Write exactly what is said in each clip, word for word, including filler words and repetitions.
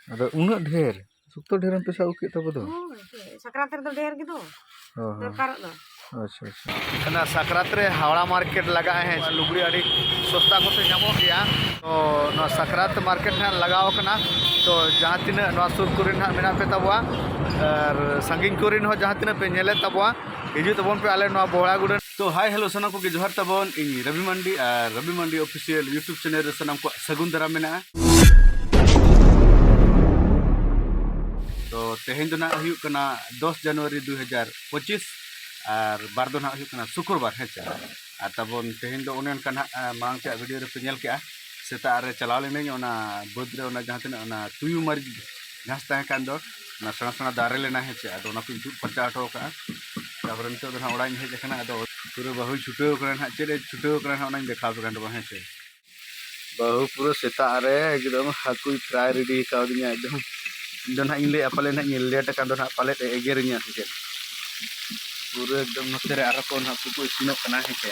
ᱟᱫᱚ ᱩᱱᱟᱹᱜ ᱰᱷᱮᱨ, ᱥᱚᱠᱛᱚ ᱰᱷᱮᱨᱮᱢ ᱯᱮ ᱥᱟᱵ ᱠᱮᱫ ᱛᱟᱵᱚ ᱫᱚ᱾ ᱦᱳᱭ, ᱥᱟᱠᱨᱟᱛ ᱨᱮᱫᱚ ᱰᱷᱮᱨ ᱜᱮᱫᱚ ᱦᱚᱸ, ᱦᱚᱸ᱾ ᱫᱚᱨᱠᱟᱨᱚᱜ ᱫᱚ᱾ ᱟᱪᱪᱷᱟ, ᱟᱪᱪᱷᱟ᱾ ᱚᱱᱟ ᱥᱟᱠᱨᱟᱛ ᱨᱮ ᱦᱟᱣᱲᱟ ᱢᱟᱨᱠᱮᱴ ᱞᱟᱜᱟᱜᱼᱟ, ᱦᱮᱸ, ᱞᱩᱜᱽᱲᱤ ᱟᱹᱰᱤ ᱥᱚᱥᱛᱟ ᱠᱚᱛᱮ ᱧᱟᱢᱚᱜ ᱜᱮᱭᱟ᱾ ᱛᱚ ᱱᱚᱣᱟ ᱥᱟᱠᱨᱟᱛ ᱢᱟᱨᱠᱮᱴ ᱱᱟᱦᱟᱜ ᱞᱟᱜᱟᱣ ᱠᱟᱱᱟ᱾ ᱛᱚ ᱡᱟᱦᱟᱸ ᱛᱤᱱᱟᱹᱜ ᱱᱚᱣᱟ ᱥᱩᱨ ᱠᱚᱨᱮ ᱱᱟᱦᱟᱜ ᱢᱮᱱᱟᱜ ᱯᱮ ᱛᱟᱵᱚᱣᱟ ᱟᱨ ᱥᱟᱺᱜᱤᱧ ᱠᱚᱨᱮᱱ ᱦᱚᱸ ᱡᱟᱦᱟᱸ ᱛᱤᱱᱟᱹᱜ ᱯᱮ ᱧᱮᱞᱮᱫ ᱛᱟᱵᱚᱣᱟ, ᱦᱤᱡᱩᱜ ᱛᱟᱵᱚᱱ ᱯᱮ ᱟᱞᱮ ᱱᱚᱣᱟ ᱵᱚᱦᱲᱟᱜᱩᱰᱟᱹ᱾ ᱛᱚ ᱦᱟᱭ ᱦᱮᱞᱳ ᱥᱟᱱᱟᱢ ᱠᱚᱜᱮ ᱡᱚᱦᱟᱨ ᱛᱟᱵᱚᱱ, ᱤᱧ ᱨᱚᱵᱤ ᱢᱟᱱᱰᱤ ᱟᱨ ᱨᱚᱵᱤ ᱢᱟᱱᱰᱤ ᱚᱯᱷᱤᱥᱤᱭᱟᱞ YouTube ᱪᱮᱱᱮᱞ ᱨᱮ ᱥᱟᱱᱟᱢ ᱠᱚᱣᱟᱜ ᱥᱟᱹᱜᱩᱱ ᱫᱟᱨᱟᱢ ᱢᱮᱱᱟᱜᱼᱟ᱾ ᱛᱚ ᱛᱮᱦᱮᱧ ᱫᱚ ᱱᱟᱦᱟᱜ ᱦᱩᱭᱩᱜ ᱠᱟᱱᱟ ᱫᱚᱥ ᱡᱟᱱᱩᱣᱟᱨᱤ ᱫᱩ ᱦᱟᱡᱟᱨ ᱯᱚᱸᱪᱤᱥ ᱟᱨ ᱵᱟᱨ ᱫᱚ ᱱᱟᱦᱟᱜ ᱦᱩᱭᱩᱜ ᱠᱟᱱᱟ ᱥᱩᱠᱨᱵᱟᱨ, ᱦᱮᱸ ᱥᱮ᱾ ᱟᱨ ᱛᱟᱵᱚᱱ ᱛᱮᱦᱮᱧ ᱫᱚ ᱚᱱᱮ ᱚᱱᱠᱟ ᱱᱟᱦᱟᱜ, ᱟᱸ, ᱢᱟᱲᱟᱝ ᱛᱮᱭᱟᱜ ᱵᱷᱤᱰᱤᱭᱳ ᱨᱮᱯᱮ ᱧᱮᱞ ᱠᱮᱜᱼᱟ, ᱥᱮᱛᱟᱜ ᱨᱮ ᱪᱟᱞᱟᱣ ᱞᱮᱱᱟᱹᱧ ᱚᱱᱟ ᱵᱟᱹᱫᱽ ᱨᱮ, ᱚᱱᱟ ᱡᱟᱦᱟᱸ ᱛᱤᱱᱟᱹᱜ ᱚᱱᱟ ᱛᱩᱭᱩ ᱢᱟᱹᱨᱤᱪ ᱜᱷᱟᱥ ᱛᱟᱦᱮᱸ ᱠᱟᱱ ᱫᱚ, ᱚᱱᱟ ᱥᱮᱬᱟ ᱥᱮᱬᱟ ᱫᱟᱨᱮ ᱞᱮᱱᱟ, ᱦᱮᱸ ᱥᱮ᱾ ᱟᱫᱚ ᱚᱱᱟ ᱠᱚᱧ ᱛᱩᱫ ᱯᱷᱟᱨᱪᱟ ᱦᱚᱴᱚ ᱠᱟᱜᱼᱟ᱾ ᱛᱟᱯᱚᱨᱮ ᱱᱤᱛᱚᱜ ᱫᱚ ᱱᱟᱦᱟᱜ ᱚᱲᱟᱜ ᱤᱧ ᱦᱮᱡ ᱟᱠᱟᱱᱟ᱾ ᱟᱫᱚ ᱯᱩᱨᱟᱹ ᱵᱟᱹᱦᱩᱭ ᱪᱷᱩᱴᱟᱹᱣ ᱠᱟᱱᱟ ᱱᱟᱦᱟᱜ, ᱪᱮᱫ ᱮ ᱪᱷᱩᱴᱟᱹᱣ ᱠᱟᱱᱟ ᱱᱟᱦᱟᱜ ᱚᱱᱟᱧ ᱫᱮᱠᱷᱟᱣ ᱟᱯᱮ ᱠᱟᱱ ᱛᱟᱵᱚᱱᱟ, ᱦᱮᱸ ᱥᱮ᱾ ᱵᱟᱹᱦᱩ ᱯᱩᱨᱟᱹ ᱥᱮᱛᱟᱜ ᱨᱮ ᱮᱠᱫᱚᱢ ᱦᱟᱹᱠᱩᱭ ᱯᱷᱨᱟᱭ ᱨᱮᱰᱤ ᱠᱟᱣᱫᱤᱧᱟ ᱮᱠᱫᱚᱢ᱾ ᱤᱧ ᱫᱚ ᱱᱟᱦᱟᱜ ᱤᱧ ᱞᱟᱹᱭᱮᱫᱼᱟ ᱯᱟᱞᱮ ᱱᱟᱦᱟᱜ ᱤᱧ ᱞᱮᱴ ᱟᱠᱟᱱ ᱫᱚ ᱱᱟᱦᱟᱜ ᱯᱟᱞᱮᱫ ᱮ ᱮᱜᱮᱨᱤᱧᱟ ᱥᱮ ᱪᱮᱫ᱾ ᱯᱩᱨᱟᱹ ᱮᱠᱫᱚᱢ ᱱᱚᱛᱮ ᱨᱮ ᱟᱨᱚ ᱠᱚ ᱱᱟᱦᱟᱜ ᱩᱛᱩ ᱠᱚ ᱤᱥᱤᱱᱚᱜ ᱠᱟᱱᱟ, ᱦᱮᱸ ᱥᱮ᱾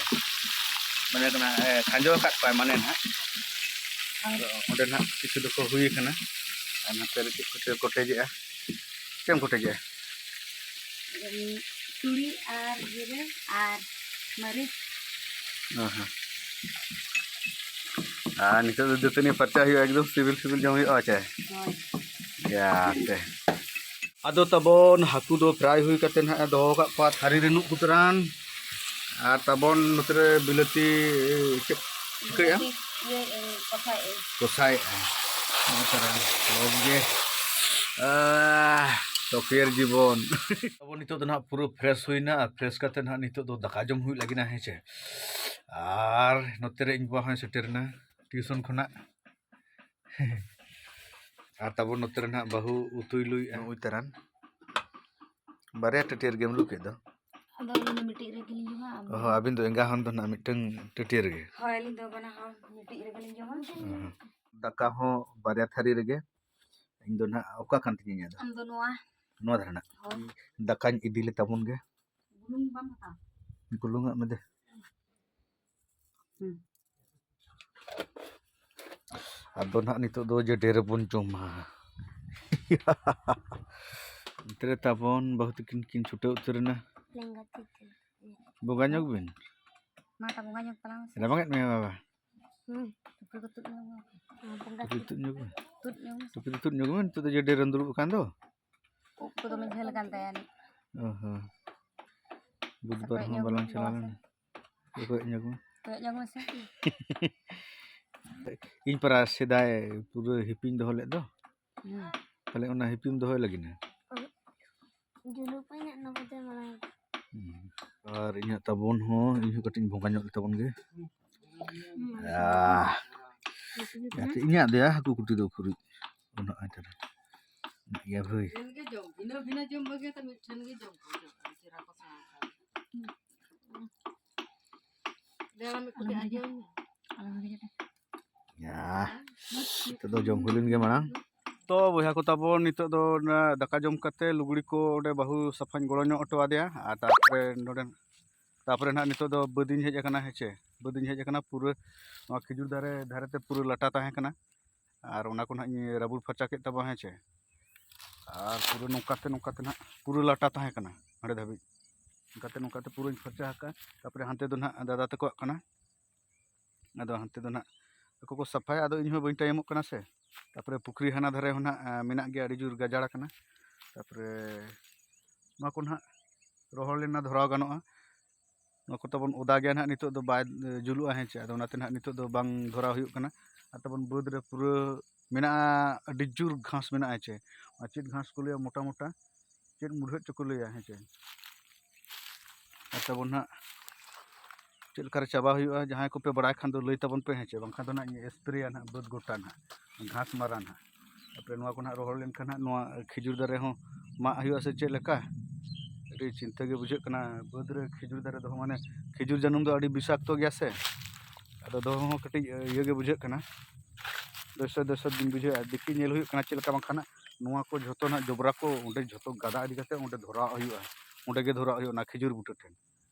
ᱢᱟᱱᱮ ᱠᱟᱱᱟ, ᱮ, ᱠᱷᱟᱸᱡᱚ ᱟᱠᱟᱫ ᱠᱚᱣᱟᱭ ᱢᱟᱱᱮ ᱱᱟᱦᱟᱜ᱾ ᱟᱨ ᱚᱸᱰᱮ ᱱᱟᱦᱟᱜ ᱠᱤᱪᱷᱩ ᱫᱚᱠᱚ ᱦᱩᱭ ᱟᱠᱟᱱᱟ᱾ ᱟᱨ ᱱᱚᱛᱮ ᱨᱮ ᱪᱮᱫ ᱠᱚᱪᱚ ᱠᱚᱴᱮᱡᱮᱜᱼᱟ᱾ ᱪᱮᱫ ᱮᱢ ᱠᱚᱴᱮᱡᱮᱜᱼᱟ? ᱩᱸ, ᱛᱩᱲᱤ ᱟᱨ ᱡᱤᱨᱟᱹ ᱟᱨ ᱢᱟᱹᱨᱤᱪ᱾ ᱚ ᱦᱚᱸ᱾ ᱟᱨ ᱱᱤᱛᱚᱜ ᱫᱚ ᱫᱟᱹᱛᱟᱹᱱᱤ ᱯᱷᱟᱨᱪᱟ ᱦᱩᱭᱩᱜᱼᱟ, ᱮᱠᱫᱚᱢ ᱥᱤᱵᱤᱞ ᱥᱤᱵᱤᱞ ᱡᱚᱢ ᱦᱩᱭᱩᱜᱼᱟ, ᱪᱮ? ᱦᱳᱭ᱾ ᱭᱟᱛᱮ᱾ ᱟᱫᱚ ᱛᱟᱵᱚᱱ ᱦᱟᱹᱠᱩ ᱫᱚ ᱯᱷᱨᱟᱭ ᱦᱩᱭ ᱠᱟᱛᱮ ᱱᱟᱦᱟᱜ ᱮ ᱫᱚᱦᱚ ᱟᱠᱟᱫ ᱠᱚᱣᱟ ᱛᱷᱟᱹᱨᱤ ᱨᱮ ᱱᱩᱜ ᱠᱚ ᱛᱚᱨᱟᱱ᱾ ᱟᱨ ᱛᱟᱵᱚᱱ ᱱᱚᱛᱮ ᱨᱮ ᱵᱤᱞᱟᱹᱛᱤ ᱪᱮᱫ ᱪᱤᱠᱟᱹᱭᱮᱫᱼᱟ? ᱵᱤᱞᱟᱹᱛᱤ ᱤᱭᱟᱹ, ᱮ, ᱠᱚᱥᱟᱭᱮᱫᱼᱟᱹᱧ᱾ ᱠᱚᱥᱟᱭᱮᱫᱼᱟ᱾ ᱱᱚᱜᱼᱚ ᱛᱚᱨᱟᱱ ᱞᱚᱡᱽ ᱜᱮ᱾ ᱟᱦ, ᱛᱚᱠᱮᱨ ᱡᱤᱵᱚᱱ᱾ ᱟᱵᱚ ᱱᱤᱛᱚᱜ ᱫᱚ ᱱᱟᱦᱟᱜ ᱯᱩᱨᱟᱹ ᱯᱷᱨᱮᱥ ᱦᱩᱭᱱᱟ, ᱟᱨ ᱯᱷᱨᱮᱥ ᱠᱟᱛᱮ ᱱᱟᱦᱟᱜ ᱱᱤᱛᱚᱜ ᱫᱚ ᱫᱟᱠᱟ ᱡᱚᱢ ᱦᱩᱭᱩᱜ ᱞᱟᱹᱜᱤᱫ ᱱᱟ, ᱦᱮᱸ ᱪᱮ? ᱟᱨ ᱱᱚᱛᱮ ᱨᱮ ᱤᱧ ᱵᱟᱵᱟ ᱦᱚᱸᱭ ᱥᱮᱴᱮᱨ ᱮᱱᱟ ᱴᱤᱭᱩᱥᱚᱱ ᱠᱷᱚᱱᱟᱜ᱾ ᱟᱨ ᱛᱟᱵᱚᱱ ᱱᱚᱛᱮ ᱨᱮ ᱱᱟᱦᱟᱜ ᱵᱟᱹᱦᱩ ᱩᱛᱩᱭ ᱞᱩᱭᱮᱫᱼᱟ᱾ ᱱᱩᱭ ᱛᱟᱨᱟᱱ ᱵᱟᱨᱭᱟ ᱴᱟᱹᱴᱭᱟᱹ ᱨᱮᱜᱮᱢ ᱞᱩ ᱠᱮᱫ ᱫᱚ᱾ ᱟᱫᱚ ᱟᱹᱞᱤᱧ ᱫᱚ ᱢᱤᱫᱴᱤᱡ ᱨᱮᱜᱮ ᱞᱤᱧ ᱡᱚᱢᱟ, ᱟᱢ ᱚ ᱦᱚᱸ, ᱟᱹᱵᱤᱱ ᱫᱚ ᱮᱸᱜᱟ ᱦᱚᱱ ᱫᱚ ᱱᱟᱦᱟᱜ ᱢᱤᱫᱴᱟᱝ ᱴᱟᱹᱴᱭᱟᱹ ᱨᱮᱜᱮ᱾ ᱦᱳᱭ, ᱟᱹᱞᱤᱧ ᱫᱚ ᱵᱟᱱᱟ ᱦᱚᱲ ᱢᱤᱫᱴᱤᱡ ᱨᱮᱜᱮ ᱞᱤᱧ ᱡᱚᱢᱟ᱾ ᱚ ᱦᱚᱸ᱾ ᱫᱟᱠᱟ ᱦᱚᱸ ᱵᱟᱨᱭᱟ ᱛᱷᱟᱹᱨᱤ ᱨᱮᱜᱮ᱾ ᱤᱧ ᱫᱚ ᱱᱟᱦᱟᱜ ᱚᱠᱟ ᱠᱟᱱ ᱛᱤᱧᱟᱹ ᱤᱧᱟᱹᱜ ᱫᱚ? ᱟᱢ ᱫᱚ ᱱᱚᱣᱟ᱾ ᱱᱚᱣᱟ ᱫᱷᱟᱨᱮ ᱱᱟᱜ᱾ ᱦᱳᱭ᱾ ᱫᱟᱠᱟᱧ ᱤᱫᱤ ᱞᱮ ᱛᱟᱵᱚᱱ ᱜᱮ᱾ ᱵᱩᱞᱩᱝ ᱵᱟᱢ ᱦᱟᱛᱟᱣᱟ? ᱵᱩᱞᱩᱝ ᱟᱜ ᱢᱮ ᱫᱮ᱾ ᱦᱩᱸ᱾ ᱟᱫᱚ ᱱᱟᱦᱟᱜ ᱱᱤᱛᱚᱜ ᱫᱚ ᱡᱮ ᱰᱷᱮᱨ ᱵᱚᱱ ᱡᱚᱢᱟ᱾ ᱚᱱᱛᱮ ᱨᱮ ᱛᱟᱵᱚᱱ ᱵᱟᱹᱦᱩ ᱛᱟᱹᱠᱤᱱ ᱠᱤᱱ ᱪᱷᱩᱴᱟᱹᱣ ᱩᱛᱟᱹᱨ ᱮᱱᱟ᱾ ᱞᱮᱸᱜᱟ ᱛᱤ ᱛᱮ᱾ ᱵᱚᱸᱜᱟ ᱧᱚᱜ ᱵᱤᱱ᱾ ᱢᱟ ᱛᱟ ᱵᱚᱸᱜᱟ ᱧᱚᱜ ᱛᱟᱞᱟᱝ ᱢᱮᱥᱮ᱾ ᱨᱟᱵᱟᱝᱮᱫ ᱢᱮᱭᱟ ᱵᱟᱵᱟ? ᱦᱩᱸ, ᱴᱩᱯᱤ ᱠᱚ ᱛᱩᱫ ᱧᱚᱜ ᱢᱮ᱾ ᱦᱮᱸ, ᱵᱚᱸᱜᱟ ᱴᱩᱯᱤ ᱛᱩᱫ ᱧᱚᱜ ᱢᱮ᱾ ᱛᱩᱫ ᱧᱚᱜ ᱢᱮ᱾ ᱴᱩᱯᱤ ᱫᱚ ᱛᱩᱫ ᱧᱚᱜ ᱢᱮ, ᱱᱤᱛᱚᱜ ᱫᱚ ᱡᱮ ᱰᱷᱮᱨ ᱮᱢ ᱫᱩᱲᱩᱵ ᱟᱠᱟᱱ ᱫᱚ᱾ ᱩᱵ ᱠᱚ ᱫᱚᱢᱮ ᱡᱷᱟᱹᱞ ᱠᱟᱱ ᱛᱟᱭᱟ ᱱᱤᱡ᱾ ᱚ ᱦᱚᱸ᱾ ᱵᱩᱫᱷᱵᱟᱨ ᱠᱚᱭᱚᱜ ᱦᱚᱸ ᱧᱚᱜ ᱵᱟᱞᱟᱝ ᱢᱮ, ᱪᱟᱞᱟᱣ ᱵᱟᱵᱟ ᱞᱮᱱᱟ᱾ ᱠᱚᱭᱚᱜ ᱧᱚᱜ ᱢᱮ᱾ ᱠᱚᱭᱚᱜ ᱧᱚᱜ ᱢᱮᱥᱮ᱾ ᱤᱧ ᱯᱟᱨᱟ ᱥᱮᱫᱟᱭ ᱯᱩᱨᱟᱹ ᱦᱤᱯᱤᱧ ᱫᱚᱦᱚ ᱞᱮᱫ ᱫᱚ᱾ ᱦᱩᱸ᱾ ᱛᱟᱦᱞᱮ ᱚᱱᱟ ᱦᱤᱯᱤᱢ ᱫᱚᱦᱚᱭ ᱞᱟᱹᱜᱤᱫ ᱦᱟᱸᱜ? ᱡᱩᱞᱩᱯ ᱟᱹᱧ ᱦᱟᱸᱜ ᱱᱚᱣᱟ ᱫᱚ ᱢᱟᱲᱟᱝ᱾ ᱦᱩᱸ᱾ ᱟᱨ ᱤᱧᱟᱹᱜ ᱛᱟᱵᱚᱱ ᱦᱚᱸ, ᱤᱧ ᱦᱚᱸ ᱠᱟᱹᱴᱤᱡ ᱤᱧ ᱵᱚᱸᱜᱟ ᱧᱚᱜ ᱞᱮ ᱛᱟᱵᱚᱱ ᱜᱮ᱾ ᱦᱩᱸ᱾ ᱟᱦ᱾ ᱤᱧᱟᱹᱜ ᱫᱚᱭᱟ ᱦᱟᱹᱠᱩ ᱠᱩᱴᱤ ᱫᱚ ᱩᱠᱩᱨᱤᱡ᱾ ᱩᱱᱟᱹᱜ ᱟᱸᱴ ᱨᱮ᱾ ᱤᱭᱟᱹ ᱵᱷᱟᱹᱭ᱾ ᱴᱷᱮᱱ ᱜᱮ ᱡᱚᱢ, ᱵᱷᱤᱱᱟᱹ ᱵᱷᱤᱱᱟᱹ ᱡᱚᱢ ᱵᱷᱟᱹᱜᱤᱭᱟ ᱛᱚ, ᱢᱤᱫ ᱴᱷᱮᱱ ᱜᱮ ᱡᱚᱢ ᱠᱚ ᱦᱩᱭᱩᱜᱼᱟ, ᱟᱹᱰᱤ ᱪᱮᱦᱨᱟ ᱠᱚ ᱥᱟᱶ ᱠᱟᱱᱟ᱾ ᱫᱮ, ᱟᱨ ᱢᱤᱫ ᱠᱩᱴᱤ ᱟᱨ ᱡᱚᱢ ᱢᱮ᱾ ᱭᱟ, ᱱᱤᱛᱚᱜ ᱫᱚ ᱡᱚᱢ ᱦᱩᱭ ᱞᱮᱱ ᱜᱮ ᱢᱟᱲᱟᱝ᱾ ᱛᱚ ᱵᱚᱭᱦᱟ ᱠᱚ ᱛᱟᱵᱚᱱ, ᱱᱤᱛᱚᱜ ᱫᱚ ᱚᱱᱟ ᱫᱟᱠᱟ ᱡᱚᱢ ᱠᱟᱛᱮ ᱞᱩᱜᱽᱲᱤ ᱠᱚ ᱚᱸᱰᱮ ᱵᱟᱹᱦᱩ ᱥᱟᱯᱷᱟᱧ ᱜᱚᱲᱚ ᱧᱚᱜ ᱦᱚᱴᱚ ᱟᱫᱮᱭᱟ, ᱟᱨ ᱛᱟᱨᱯᱚᱨᱮ ᱱᱚᱰᱮ, ᱛᱟᱨᱯᱚᱨᱮ ᱱᱟᱦᱟᱜ ᱱᱤᱛᱚᱜ ᱫᱚ ᱵᱟᱹᱫᱤᱧ ᱦᱮᱡ ᱟᱠᱟᱱᱟ, ᱦᱮᱸ ᱪᱮ, ᱵᱟᱹᱫᱤᱧ ᱦᱮᱡ ᱟᱠᱟᱱᱟ᱾ ᱯᱩᱨᱟᱹ ᱱᱚᱣᱟ ᱠᱷᱤᱡᱩᱨ ᱫᱟᱨᱮ ᱫᱷᱟᱨᱮ ᱛᱮ ᱯᱩᱨᱟᱹ ᱞᱟᱴᱟ ᱛᱟᱦᱮᱸ ᱠᱟᱱᱟ, ᱟᱨ ᱚᱱᱟ ᱠᱚ ᱱᱟᱦᱟᱜ ᱤᱧ ᱨᱟᱹᱵᱩᱲ ᱯᱷᱟᱨᱪᱟ ᱠᱮᱫ ᱛᱟᱵᱚᱱᱟ, ᱦᱮᱸ ᱪᱮ᱾ ᱟᱨ ᱯᱩᱨᱟᱹ ᱱᱚᱝᱠᱟᱛᱮ, ᱱᱚᱝᱠᱟᱛᱮ ᱱᱟᱦᱟᱜ ᱯᱩᱨᱟᱹ ᱞᱟᱴᱟ ᱛᱟᱦᱮᱸ ᱠᱟᱱᱟ ᱦᱟᱸᱰᱮ ᱫᱷᱟᱹᱵᱤᱡ, ᱱᱚᱝᱠᱟᱛᱮ, ᱱᱚᱝᱠᱟᱛᱮ ᱯᱩᱨᱟᱹᱧ ᱯᱷᱟᱨᱪᱟ ᱟᱠᱟᱫᱼᱟ᱾ ᱛᱟᱨᱯᱚᱨᱮ ᱦᱟᱱᱛᱮ ᱫᱚ ᱱᱟᱦᱟᱜ ᱫᱟᱫᱟ ᱛᱟᱠᱚᱣᱟᱜ ᱠᱟᱱᱟ᱾ ᱟᱫᱚ ᱦᱟᱱᱛᱮ ᱫᱚ ᱱᱟᱦᱟᱜ ᱟᱠᱚ ᱠᱚ ᱥᱟᱯᱷᱟᱭᱟ, ᱟᱫᱚ ᱤᱧ ᱦᱚᱸ ᱵᱟᱹᱧ ᱴᱟᱭᱤᱢᱚᱜ ᱠᱟᱱᱟ ᱥᱮ᱾ ᱛᱟᱨᱯᱚᱨᱮ ᱯᱩᱠᱷᱨᱤ ᱦᱟᱱᱟ ᱫᱷᱟᱨᱮ ᱦᱚᱸ ᱱᱟᱦᱟᱜ, ᱮᱸ, ᱢᱮᱱᱟᱜ ᱜᱮᱭᱟ, ᱟᱹᱰᱤ ᱡᱳᱨ ᱜᱟᱡᱟᱲ ᱟᱠᱟᱱᱟ᱾ ᱛᱟᱨᱯᱚᱨᱮ ᱱᱚᱣᱟ ᱠᱚ ᱱᱟᱦᱟᱜ ᱨᱚᱦᱚᱲ ᱞᱮᱱᱟ, ᱫᱷᱚᱨᱟᱣ ᱜᱟᱱᱚᱜᱼᱟ᱾ ᱱᱚᱣᱟ ᱠᱚ ᱛᱟᱵᱚᱱ ᱚᱫᱟ ᱜᱮᱭᱟ ᱱᱟᱦᱟᱜ, ᱱᱤᱛᱚᱜ ᱫᱚ ᱵᱟᱭ, ᱮ, ᱡᱩᱞᱩᱜᱼᱟ, ᱦᱮᱸ ᱪᱮ᱾ ᱟᱫᱚ ᱚᱱᱟᱛᱮ ᱱᱟᱦᱟᱜ ᱱᱤᱛᱚᱜ ᱫᱚ ᱵᱟᱝ ᱫᱷᱚᱨᱟᱣ ᱦᱩᱭᱩᱜ ᱠᱟᱱᱟ᱾ ᱟᱨ ᱛᱟᱵᱚᱱ ᱵᱟᱹᱫᱽ ᱨᱮ ᱯᱩᱨᱟᱹ ᱢᱮᱱᱟᱜᱼᱟ, ᱟᱹᱰᱤ ᱡᱳᱨ ᱜᱷᱟᱥ ᱢᱮᱱᱟᱜᱼᱟ, ᱦᱮᱸ ᱪᱮ᱾ ᱟᱨ ᱪᱮᱫ ᱜᱷᱟᱥ ᱠᱚ ᱞᱟᱹᱭᱟ, ᱢᱚᱴᱟ ᱢᱚᱴᱟ ᱪᱮᱫ ᱢᱩᱰᱷᱟᱹᱫ ᱪᱚᱠᱚ ᱞᱟᱹᱭᱟ, ᱦᱮᱸ ᱪᱮ᱾ ᱟᱨ ᱛᱟᱵᱚᱱ ᱱᱟᱦᱟᱜ ᱪᱮᱫ ᱞᱮᱠᱟᱨᱮ ᱪᱟᱵᱟ ᱦᱩᱭᱩᱜᱼᱟ, ᱡᱟᱦᱟᱸᱭ ᱠᱚᱯᱮ ᱵᱟᱲᱟᱭ ᱠᱷᱟᱱ ᱫᱚ ᱞᱟᱹᱭ ᱛᱟᱵᱚᱱ ᱯᱮ, ᱦᱮᱸ ᱪᱮ, ᱵᱟᱝᱠᱷᱟᱱ ᱫᱚ ᱱᱟᱦᱟᱜ ᱤᱧ ᱥᱯᱨᱮᱭᱟ ᱱᱟᱦᱟᱜ ᱵᱟᱹᱫᱽ ᱜᱚᱴᱟ ᱱᱟᱦᱟᱜ, ᱜᱷᱟᱥ ᱢᱟᱨᱟ ᱱᱟᱦᱟᱜ᱾ ᱛᱟᱯᱚᱨᱮ ᱱᱚᱣᱟ ᱠᱚ ᱱᱟᱦᱟᱜ ᱨᱚᱦᱚᱲ ᱞᱮᱱᱠᱷᱟᱱ ᱱᱟᱦᱟᱜ ᱱᱚᱣᱟ ᱠᱷᱤᱡᱩᱨ ᱫᱟᱨᱮ ᱦᱚᱸ ᱢᱟᱜ ᱦᱩᱭᱩᱜᱼᱟ ᱥᱮ ᱪᱮᱫ ᱞᱮᱠᱟ? ᱟᱹᱰᱤ ᱪᱤᱱᱛᱟᱹ ᱜᱮ ᱵᱩᱡᱷᱟᱹᱜ ᱠᱟᱱᱟ᱾ ᱵᱟᱹᱫᱽ ᱨᱮ ᱠᱷᱤᱡᱩᱨ ᱫᱟᱨᱮ ᱫᱚᱦᱚ, ᱢᱟᱱᱮ, ᱠᱷᱤᱡᱩᱨ ᱡᱟᱹᱱᱩᱢ ᱫᱚ ᱟᱹᱰᱤ ᱵᱤᱥᱟᱠᱛᱚ ᱜᱮᱭᱟ ᱥᱮ, ᱟᱫᱚ ᱫᱚᱦᱚ ᱦᱚᱸ ᱠᱟᱹᱴᱤᱡ ᱤᱭᱟᱹ ᱜᱮ ᱵᱩᱡᱷᱟᱹᱜ ᱠᱟᱱᱟ, ᱫᱚᱦᱥᱚᱛ ᱫᱚᱦᱥᱚᱛ ᱜᱤᱧ ᱵᱩᱡᱷᱟᱹᱣᱮᱫᱼᱟ᱾ ᱫᱮᱠᱷᱤ, ᱧᱮᱞ ᱦᱩᱭᱩᱜ ᱠᱟᱱᱟ ᱪᱮᱫ ᱞᱮᱠᱟ, ᱵᱟᱝᱠᱷᱟᱱ ᱱᱚᱣᱟ ᱠᱚ ᱡᱷᱚᱛᱚ ᱱᱟᱦᱟᱜ ᱡᱚᱵᱽᱨᱟ ᱠᱚ ᱚᱸᱰᱮ ᱡᱷᱚᱛᱚ ᱜᱟᱫᱟ ᱤᱫᱤ ᱠᱟᱛᱮ ᱚᱸᱰᱮ ᱫᱷᱚᱨᱟᱣ ᱦᱩᱭᱩᱜᱼᱟ, ᱚᱸᱰᱮ ᱜᱮ ᱫᱷᱚᱨᱟᱣ ᱦᱩᱭᱩᱜᱼᱟ, ᱚᱱᱟ ᱠᱷᱤᱡᱩᱨ ᱵᱩᱴᱟᱹ ᱴᱷᱮᱱ᱾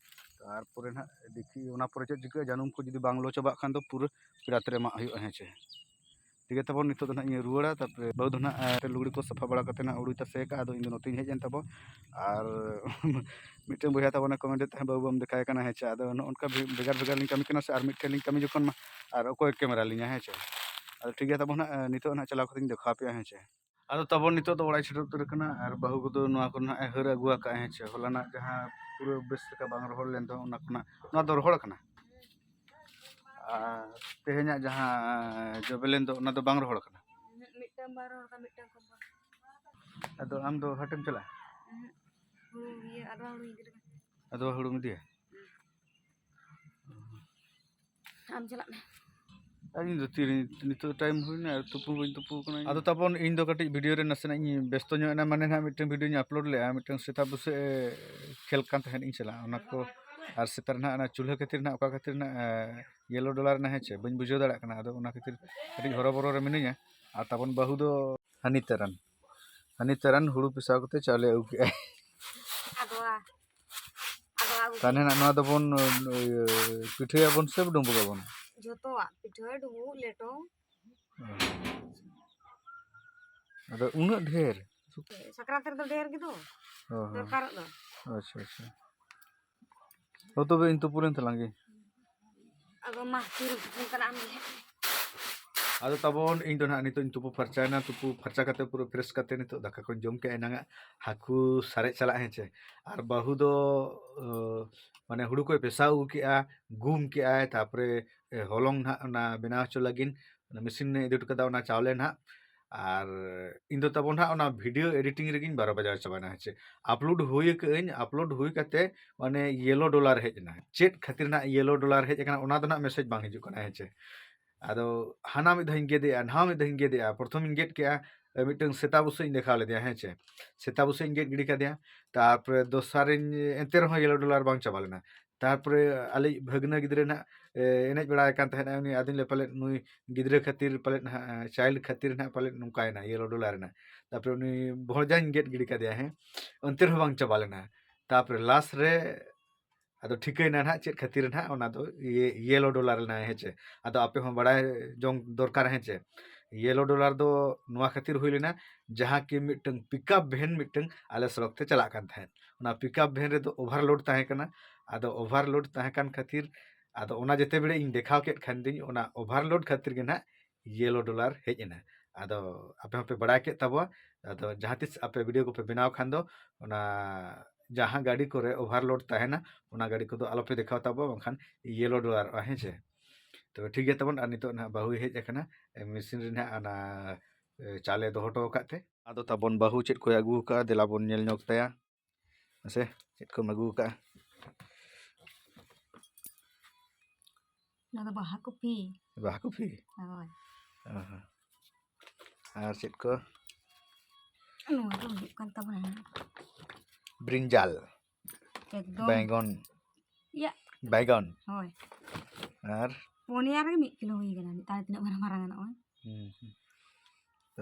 ᱛᱟᱨᱯᱚᱨᱮ ᱱᱟᱦᱟᱜ ᱫᱮᱠᱷᱤ ᱚᱱᱟ ᱯᱚᱨᱮ ᱪᱮᱫ ᱪᱤᱠᱟᱹᱜᱼᱟ, ᱡᱟᱹᱱᱩᱢ ᱠᱚ ᱡᱩᱫᱤ ᱵᱟᱝ ᱞᱚ ᱪᱟᱵᱟᱜ ᱠᱷᱟᱱ ᱫᱚ ᱯᱩᱨᱟᱹ ᱯᱮᱲᱟ ᱛᱮᱨᱮ ᱢᱟᱜ ᱦᱩᱭᱩᱜᱼᱟ, ᱦᱮᱸ ᱪᱮ᱾ ᱴᱷᱤᱠ ᱜᱮᱭᱟ ᱛᱟᱵᱚᱱ, ᱱᱤᱛᱚᱜ ᱫᱚ ᱱᱟᱦᱟᱜ ᱤᱧ ᱨᱩᱣᱟᱹᱲᱟ, ᱛᱟᱨᱯᱚᱨᱮ ᱵᱟᱹᱦᱩ ᱫᱚ ᱱᱟᱦᱟᱜ ᱞᱩᱜᱽᱲᱤ ᱠᱚ ᱥᱟᱯᱷᱟ ᱵᱟᱲᱟ ᱠᱟᱛᱮ ᱱᱟᱦᱟᱜ ᱦᱩᱲᱩᱭ ᱛᱟᱥᱮ ᱟᱠᱟᱫᱼᱟ, ᱟᱫᱚ ᱤᱧ ᱫᱚ ᱱᱚᱛᱮᱧ ᱦᱮᱡ ᱮᱱ ᱛᱟᱵᱚ᱾ ᱟᱨ ᱢᱤᱫᱴᱮᱱ ᱵᱚᱭᱦᱟ ᱛᱟᱵᱚᱱᱮ ᱠᱚᱢᱮᱱᱴ ᱮᱫ ᱛᱟᱦᱮᱸᱫ, "ᱵᱟᱹᱵᱩ ᱵᱟᱢ ᱫᱮᱠᱷᱟᱭ ᱠᱟᱱᱟ ᱦᱮᱸ ᱪᱮ?" ᱟᱫᱚ ᱱᱚᱜᱼᱚ ᱱᱚᱝᱠᱟ ᱵᱷᱮᱜᱟᱨ ᱵᱷᱮᱜᱟᱨ ᱞᱤᱧ ᱠᱟᱹᱢᱤ ᱠᱟᱱᱟ ᱥᱮ, ᱟᱨ ᱢᱤᱫᱴᱷᱮᱱ ᱞᱤᱧ ᱠᱟᱹᱢᱤ ᱡᱚᱠᱷᱚᱱ ᱢᱟ ᱟᱨ ᱚᱠᱚᱭ ᱠᱮᱢᱮᱨᱟ ᱞᱤᱧᱟ ᱦᱮᱸ ᱪᱮ? ᱟᱫᱚ ᱴᱷᱤᱠ ᱜᱮᱭᱟ ᱛᱟᱵᱚᱱ ᱦᱟᱸᱜ, ᱱᱤᱛᱚᱜ ᱱᱟᱦᱟᱜ ᱪᱟᱞᱟᱣ ᱠᱟᱛᱮ ᱤᱧ ᱫᱮᱠᱷᱟᱣ ᱟᱯᱮᱭᱟ ᱦᱮᱸ ᱪᱮ? ᱟᱫᱚ ᱛᱟᱵᱚᱱ ᱱᱤᱛᱚᱜ ᱫᱚ ᱚᱲᱟᱜ ᱤᱧ ᱥᱮᱴᱮᱨ ᱩᱛᱟᱹᱨ ᱟᱠᱟᱱᱟ, ᱟᱨ ᱵᱟᱹᱦᱩ ᱠᱚᱫᱚ ᱱᱚᱣᱟ ᱠᱚᱨᱮ ᱱᱟᱦᱟᱜ ᱮ ᱦᱟᱹᱨ ᱟᱹᱜᱩ ᱟᱠᱟᱫᱼᱟ ᱦᱮᱸ ᱪᱮ? ᱦᱚᱞᱟᱱᱟᱜ ᱡᱟᱦᱟᱸ ᱯᱩᱨᱟᱹ ᱵᱮᱥ ᱞᱮᱠᱟ ᱵᱟᱝ ᱨᱚᱦᱚᱲ ᱞᱮᱱ ᱫᱚ, ᱚᱱᱟ ᱠᱷᱚᱱᱟᱜ ᱱᱚᱣᱟ ᱫᱚ ᱨᱚᱦᱚᱲ ᱟᱠᱟᱱᱟ᱾ ᱟᱨ ᱛᱮᱦᱮᱧᱟᱜ ᱡᱟᱦᱟᱸ ᱡᱚᱵᱮ ᱞᱮᱱ ᱫᱚ, ᱚᱱᱟ ᱫᱚ ᱵᱟᱝ ᱨᱚᱦᱚᱲ ᱟᱠᱟᱱᱟ᱾ ᱩᱦᱩᱸᱜ, ᱢᱤᱫᱴᱟᱝ ᱵᱟᱝ ᱨᱚᱦᱚᱲ ᱟᱠᱟᱱᱟ, ᱢᱤᱫᱴᱟᱝ ᱠᱚᱢ ᱵᱟᱝ᱾ ᱟᱫᱚ ᱟᱢ ᱫᱚ ᱦᱟᱴᱮᱢ ᱪᱟᱞᱟᱜᱼᱟ? ᱩᱦᱩᱸᱜ, ᱦᱩᱲᱩ ᱤᱭᱟᱹ, ᱟᱫᱽᱣᱟ ᱦᱩᱲᱩᱧ ᱤᱫᱤ ᱞᱮᱜᱮ᱾ ᱟᱫᱽᱣᱟ ᱦᱩᱲᱩᱢ ᱤᱫᱤᱭᱟ? ᱟᱢ ᱪᱟᱞᱟᱜ ᱢᱮ᱾ ᱟᱨ ᱤᱧ ᱫᱚ ᱛᱤᱨᱮ ᱱᱤᱛᱚᱜ ᱴᱟᱭᱤᱢ ᱦᱩᱭᱱᱟ, ᱟᱨ ᱛᱩᱯᱩ ᱵᱟᱹᱧ ᱛᱩᱯᱩ ᱟᱠᱟᱱᱟ᱾ ᱟᱫᱚ ᱛᱟᱵᱚᱱ ᱤᱧ ᱫᱚ ᱠᱟᱹᱴᱤᱡ ᱵᱷᱤᱰᱤᱭᱳ ᱨᱮ ᱱᱟᱥᱮᱱᱟᱜ ᱤᱧ ᱵᱮᱥᱛᱚ ᱧᱚᱜ ᱮᱱᱟ, ᱢᱟᱱᱮ ᱱᱟᱦᱟᱜ ᱢᱤᱫᱴᱮᱱ ᱵᱷᱤᱰᱤᱭᱳᱧ ᱟᱯᱞᱳᱰ ᱞᱮᱫᱼᱟ, ᱢᱤᱫᱴᱮᱱ ᱥᱮᱛᱟ ᱵᱩᱥᱟᱹᱜ ᱮ ᱠᱷᱮᱞ ᱠᱟᱱ ᱛᱟᱦᱮᱸᱫ ᱤᱧ ᱥᱟᱞᱟᱜ, ᱚᱱᱟ ᱠᱚ᱾ ᱟᱨ ᱥᱮᱛᱟ ᱨᱮ ᱱᱟᱦᱟᱜ ᱚᱱᱟ ᱪᱩᱞᱦᱟᱹ ᱠᱷᱟᱹᱛᱤᱨ ᱱᱟᱦᱟᱜ ᱚᱠᱟ ᱠᱷᱟᱹᱛᱤᱨ ᱱᱟᱦᱟᱜ, ᱮ, ᱭᱮᱞᱳ ᱰᱚᱞᱟᱨ ᱮᱱᱟ ᱦᱮᱸ ᱪᱮ, ᱵᱟᱹᱧ ᱵᱩᱡᱷᱟᱹᱣ ᱫᱟᱲᱮᱭᱟᱜ ᱠᱟᱱᱟ᱾ ᱟᱫᱚ ᱚᱱᱟ ᱠᱷᱟᱹᱛᱤᱨ ᱠᱟᱹᱴᱤᱡ ᱦᱚᱨᱚᱵᱚᱨᱚ ᱨᱮ ᱢᱤᱱᱟᱹᱧᱟ᱾ ᱟᱨ ᱛᱟᱵᱚᱱ ᱵᱟᱹᱦᱩ ᱫᱚ ᱦᱟᱹᱱᱤ ᱛᱟᱨᱟᱱ, ᱦᱟᱹᱱᱤ ᱛᱟᱨᱟᱱ ᱦᱩᱲᱩ ᱯᱮᱥᱟᱣ ᱠᱟᱛᱮ ᱪᱟᱣᱞᱮ ᱟᱹᱜᱩ ᱠᱮᱜᱼᱟᱭ᱾ ᱟᱫᱚᱣᱟ, ᱟᱫᱚᱣᱟ ᱟᱹᱜᱩ ᱛᱟᱦᱞᱮ ᱱᱟᱜ ᱱᱚᱣᱟ ᱫᱚᱵᱚᱱ, ᱤᱭᱟᱹ, ᱯᱤᱴᱷᱟᱹᱭᱟᱵᱚᱱ ᱥᱮ ᱰᱩᱸᱵᱩᱜᱟᱵᱚᱱ? ᱡᱚᱛᱚᱣᱟᱜ, ᱯᱤᱴᱷᱟᱹ, ᱰᱩᱸᱵᱩᱜ, ᱞᱮᱴᱚ᱾ ᱟᱫᱚ ᱩᱱᱟᱹᱜ ᱰᱷᱮᱨ? ᱥᱟᱠᱨᱟᱛ ᱨᱮᱫᱚ ᱰᱷᱮᱨ ᱜᱮᱫᱚ ᱦᱳᱭ, ᱦᱳᱭ᱾ ᱫᱚᱨᱠᱟᱨᱚᱜ ᱫᱚ᱾ ᱟᱪᱪᱷᱟ, ᱟᱪᱪᱷᱟ᱾ ᱦᱳ, ᱛᱚᱵᱮ ᱤᱧ ᱛᱩᱯᱩ ᱞᱮᱱ ᱛᱟᱞᱟᱝ ᱜᱮ᱾ ᱟᱫᱚ ᱢᱟ, ᱛᱤᱨᱮᱢ ᱛᱩᱯᱩᱱ ᱠᱟᱱᱟ ᱟᱢ ᱜᱮ? ᱟᱫᱚ ᱛᱟᱵᱚᱱ, ᱤᱧ ᱫᱚ ᱱᱟᱦᱟᱜ ᱱᱤᱛᱚᱜ ᱤᱧ ᱛᱩᱯᱩ ᱯᱷᱟᱨᱪᱟᱭᱮᱱᱟ, ᱛᱩᱯᱩ ᱯᱷᱟᱨᱪᱟ ᱠᱟᱛᱮ ᱯᱩᱨᱟᱹ ᱯᱷᱨᱮᱥ ᱠᱟᱛᱮ ᱱᱤᱛᱚᱜ ᱫᱟᱠᱟ ᱠᱚᱧ ᱡᱚᱢ ᱠᱮᱜᱼᱟ ᱮᱱᱟᱝᱟᱜ ᱦᱟᱹᱠᱩ ᱥᱟᱨᱮᱡ ᱥᱟᱞᱟᱜ, ᱦᱮᱸ ᱪᱮ᱾ ᱟᱨ ᱵᱟᱹᱦᱩ ᱫᱚ, ᱚ, ᱢᱟᱱᱮ ᱦᱩᱲᱩ ᱠᱚᱭ ᱯᱮᱥᱟᱣ ᱟᱹᱜᱩ ᱠᱮᱜᱼᱟ, ᱜᱩᱢ ᱠᱮᱜᱼᱟᱭ, ᱛᱟᱨᱯᱚᱨᱮ, ᱮ, ᱦᱚᱞᱚᱝ ᱱᱟᱦᱟᱜ ᱚᱱᱟ ᱵᱮᱱᱟᱣ ᱦᱚᱪᱚ ᱞᱟᱹᱜᱤᱫ ᱚᱱᱟ ᱢᱮᱥᱤᱱ ᱮ ᱤᱫᱤ ᱦᱚᱴᱚ ᱠᱟᱫᱟ, ᱚᱱᱟ ᱪᱟᱣᱞᱮ ᱱᱟᱦᱟᱜ᱾ ᱟᱨ ᱤᱧ ᱫᱚ ᱛᱟᱵᱚᱱ ᱱᱟᱦᱟᱜ ᱚᱱᱟ ᱵᱷᱤᱰᱤᱭᱳ ᱮᱰᱤᱴᱤᱝ ᱨᱮᱜᱮᱧ ᱵᱟᱨᱚ ᱵᱟᱡᱟᱣ ᱪᱟᱵᱟᱭᱮᱱᱟ, ᱦᱮᱸ ᱪᱮ᱾ ᱟᱯᱞᱳᱰ ᱦᱩᱭ ᱟᱠᱟᱜᱼᱟᱹᱧ, ᱟᱯᱞᱳᱰ ᱦᱩᱭ ᱠᱟᱛᱮ ᱢᱟᱱᱮ ᱭᱮᱞᱳ ᱰᱚᱞᱟᱨ ᱦᱮᱡ ᱮᱱᱟ᱾ ᱪᱮᱫ ᱠᱷᱟᱹᱛᱤᱨ ᱱᱟᱦᱟᱜ ᱭᱮᱞᱳ ᱰᱚᱞᱟᱨ ᱦᱮᱡ ᱟᱠᱟᱱᱟ, ᱚᱱᱟ ᱫᱚ ᱱᱟᱦᱟᱜ ᱢᱮᱥᱮᱡᱽ ᱵᱟᱝ ᱦᱤᱡᱩᱜ ᱠᱟᱱᱟ, ᱦᱮᱸ ᱪᱮ᱾ ᱟᱫᱚ ᱦᱟᱱᱟ ᱢᱤᱫ ᱫᱷᱟᱣ ᱤᱧ ᱜᱮᱫᱮᱜᱼᱟ, ᱱᱟᱣᱟ ᱢᱤᱫ ᱫᱷᱟᱣ ᱤᱧ ᱜᱮᱫᱮᱜᱼᱟ᱾ ᱯᱨᱚᱛᱷᱚᱢ ᱤᱧ ᱜᱮᱫ ᱠᱮᱜᱼᱟ, ᱢᱤᱫᱴᱟᱝ ᱥᱮᱛᱟ ᱵᱩᱥᱟᱹᱜ ᱤᱧ ᱫᱮᱠᱷᱟᱣ ᱞᱮᱫᱮᱭᱟ, ᱦᱮᱸ ᱪᱮ᱾ ᱥᱮᱛᱟ ᱵᱩᱥᱟᱹᱜ ᱤᱧ ᱜᱮᱫ ᱜᱤᱰᱤ ᱠᱟᱫᱮᱭᱟ᱾ ᱛᱟᱨᱯᱚᱨᱮ ᱫᱚᱥᱟᱨᱤᱧ, ᱮᱱᱛᱮ ᱨᱮᱦᱚᱸ ᱭᱮᱞᱳ ᱰᱚᱞᱟᱨ ᱵᱟᱝ ᱪᱟᱵᱟ ᱞᱮᱱᱟ᱾ ᱛᱟᱨᱯᱚᱨᱮ ᱟᱞᱮᱭᱤᱡ ᱵᱷᱟᱹᱜᱽᱱᱟᱹ ᱜᱤᱫᱽᱨᱟᱹ ᱱᱟᱦᱟᱜ, ᱮ, ᱮᱱᱮᱡ ᱵᱟᱲᱟᱭ ᱠᱟᱱ ᱛᱟᱦᱮᱸᱱᱟ, ᱩᱱᱤ ᱟᱫᱚᱧ ᱞᱟᱹᱭ, ᱯᱟᱞᱮᱫ ᱱᱩᱭ ᱜᱤᱫᱽᱨᱟᱹ ᱠᱷᱟᱹᱛᱤᱨ ᱯᱟᱞᱮᱫ ᱱᱟᱦᱟᱜ, ᱮ, ᱪᱟᱭᱤᱞᱰ ᱠᱷᱟᱹᱛᱤᱨ ᱱᱟᱦᱟᱜ ᱯᱟᱞᱮᱫ ᱱᱚᱝᱠᱟᱭᱮᱱᱟ, ᱭᱮᱞᱳ ᱰᱚᱞᱟᱨ ᱮᱱᱟ᱾ ᱛᱟᱨᱯᱚᱨᱮ ᱩᱱᱤ ᱵᱷᱚᱡᱟᱧ ᱜᱮᱫ ᱜᱤᱰᱤ ᱠᱟᱫᱮᱭᱟ, ᱦᱮᱸ, ᱚᱱᱛᱮ ᱨᱮᱦᱚᱸ ᱵᱟᱝ ᱪᱟᱵᱟ ᱞᱮᱱᱟ᱾ ᱛᱟᱨᱯᱚᱨᱮ ᱞᱟᱥ ᱨᱮ ᱟᱫᱚ ᱴᱷᱤᱠᱟᱹᱭᱮᱱᱟ ᱱᱟᱦᱟᱜ ᱪᱮᱫ ᱠᱷᱟᱹᱛᱤᱨ ᱱᱟᱦᱟᱜ ᱚᱱᱟ ᱫᱚ ᱤᱭᱟᱹ, ᱭᱮᱞᱳ ᱰᱚᱞᱟᱨ ᱞᱮᱱᱟ, ᱦᱮᱸ ᱪᱮ᱾ ᱟᱫᱚ ᱟᱯᱮ ᱦᱚᱸ ᱵᱟᱲᱟᱭ ᱡᱚᱝ ᱫᱚᱨᱠᱟᱨ, ᱦᱮᱸ ᱪᱮ᱾ ᱭᱮᱞᱳ ᱰᱚᱞᱟᱨ ᱫᱚ ᱱᱚᱣᱟ ᱠᱷᱟᱹᱛᱤᱨ ᱦᱩᱭ ᱞᱮᱱᱟ, ᱡᱟᱦᱟᱸ ᱠᱤ ᱢᱤᱫᱴᱟᱝ ᱯᱤᱠᱟᱯ ᱵᱷᱮᱱ ᱢᱤᱫᱴᱟᱝ ᱟᱞᱮ ᱥᱚᱲᱚᱠ ᱛᱮ ᱪᱟᱞᱟᱜ ᱠᱟᱱ ᱛᱟᱦᱮᱸᱫ᱾ ᱚᱱᱟ ᱯᱤᱠᱟᱯ ᱵᱷᱮᱱ ᱨᱮᱫᱚ ᱳᱵᱷᱟᱨᱞᱳᱰ ᱛᱟᱦᱮᱸ ᱠᱟᱱᱟ᱾ ᱟᱫᱚ ᱳᱵᱷᱟᱨᱞᱳᱰ ᱛᱟᱦᱮᱸ ᱠᱟᱱ ᱠᱷᱟᱹᱛᱤᱨ, ᱟᱫᱚ ᱚᱱᱟ ᱡᱮᱛᱮ ᱵᱮᱲᱮ ᱤᱧ ᱫᱮᱠᱷᱟᱣ ᱠᱮᱫ ᱠᱷᱟᱱ ᱫᱩᱧ, ᱚᱱᱟ ᱳᱵᱷᱟᱨᱞᱳᱰ ᱠᱷᱟᱹᱛᱤᱨ ᱜᱮ ᱱᱟᱦᱟᱜ ᱭᱮᱞᱳ ᱰᱚᱞᱟᱨ ᱦᱮᱡ ᱮᱱᱟ᱾ ᱟᱫᱚ ᱟᱯᱮ ᱦᱚᱸᱯᱮ ᱵᱟᱲᱟᱭ ᱠᱮᱫ ᱛᱟᱵᱚᱣᱟ᱾ ᱟᱫᱚ ᱡᱟᱦᱟᱸ ᱛᱤᱥ ᱟᱯᱮ ᱵᱷᱤᱰᱤᱭᱳ ᱠᱚᱯᱮ ᱵᱮᱱᱟᱣ ᱠᱷᱟᱱ ᱫᱚ, ᱚᱱᱟ ᱡᱟᱦᱟᱸ ᱜᱟᱹᱰᱤ ᱠᱚᱨᱮ ᱳᱵᱷᱟᱨᱞᱳᱰ ᱛᱟᱦᱮᱱᱟ, ᱚᱱᱟ ᱜᱟᱹᱰᱤ ᱠᱚᱫᱚ ᱟᱞᱚᱯᱮ ᱫᱮᱠᱷᱟᱣ ᱛᱟᱵᱚᱣᱟ, ᱵᱟᱝᱠᱷᱟᱱ ᱭᱮᱞᱳ ᱰᱚᱞᱟᱨᱚᱜᱼᱟ, ᱦᱮᱸ ᱥᱮ? ᱛᱚᱵᱮ ᱴᱷᱤᱠ ᱜᱮᱭᱟ ᱛᱟᱵᱚᱱ, ᱟᱨ ᱱᱤᱛᱚᱜ ᱱᱟᱦᱟᱜ ᱵᱟᱹᱦᱩᱭ ᱦᱮᱡ ᱟᱠᱟᱱᱟ, ᱢᱮᱥᱤᱱ ᱨᱮ ᱱᱟᱦᱟᱜ ᱚᱱᱟ, ᱮ, ᱪᱟᱣᱞᱮ ᱫᱚᱦᱚ ᱦᱚᱴᱚ ᱟᱠᱟᱫ ᱛᱮ᱾ ᱟᱫᱚ ᱛᱟᱵᱚᱱ ᱵᱟᱹᱦᱩ ᱪᱮᱫ ᱠᱚᱭ ᱟᱹᱜᱩ ᱟᱠᱟᱫᱼᱟ, ᱫᱮᱞᱟ ᱵᱚᱱ ᱧᱮᱞ ᱧᱚᱜ ᱛᱟᱭᱟ᱾ ᱢᱟᱥᱮ, ᱪᱮᱫ ᱠᱚᱢ ᱟᱹᱜᱩ ᱟᱠᱟᱫᱼᱟ? ᱚᱱᱟ ᱫᱚ ᱵᱟᱦᱟ ᱠᱚᱯᱤ᱾ ᱵᱟᱦᱟ ᱠᱚᱯᱤ? ᱦᱳᱭ᱾ ᱚ ᱦᱚᱸ᱾ ᱟᱨ ᱪᱮᱫ ᱠᱚ? ᱱᱚᱣᱟ ᱫᱚ ᱦᱩᱭᱩᱜ ᱠᱟᱱ ᱛᱟᱵᱚᱱᱟ ᱵᱨᱤᱧᱡᱟᱞ᱾ ᱮᱠᱫᱚᱢ᱾ ᱵᱮᱸᱜᱚᱱ᱾ ᱤᱭᱟᱹ᱾ ᱵᱮᱸᱜᱚᱱ᱾ ᱦᱳᱭ᱾ ᱟᱨ? ᱯᱩᱱᱭᱟ ᱨᱮᱜᱮ ᱢᱤᱫ ᱠᱤᱞᱳ ᱦᱩᱭ ᱠᱟᱱᱟ, ᱢᱤᱫᱴᱟᱝ ᱨᱮ ᱛᱤᱱᱟᱹᱜ ᱢᱟᱨᱟᱝ ᱢᱟᱨᱟᱝ ᱜᱟᱱᱚᱜᱼᱟ? ᱦᱩᱸ, ᱦᱩᱸ᱾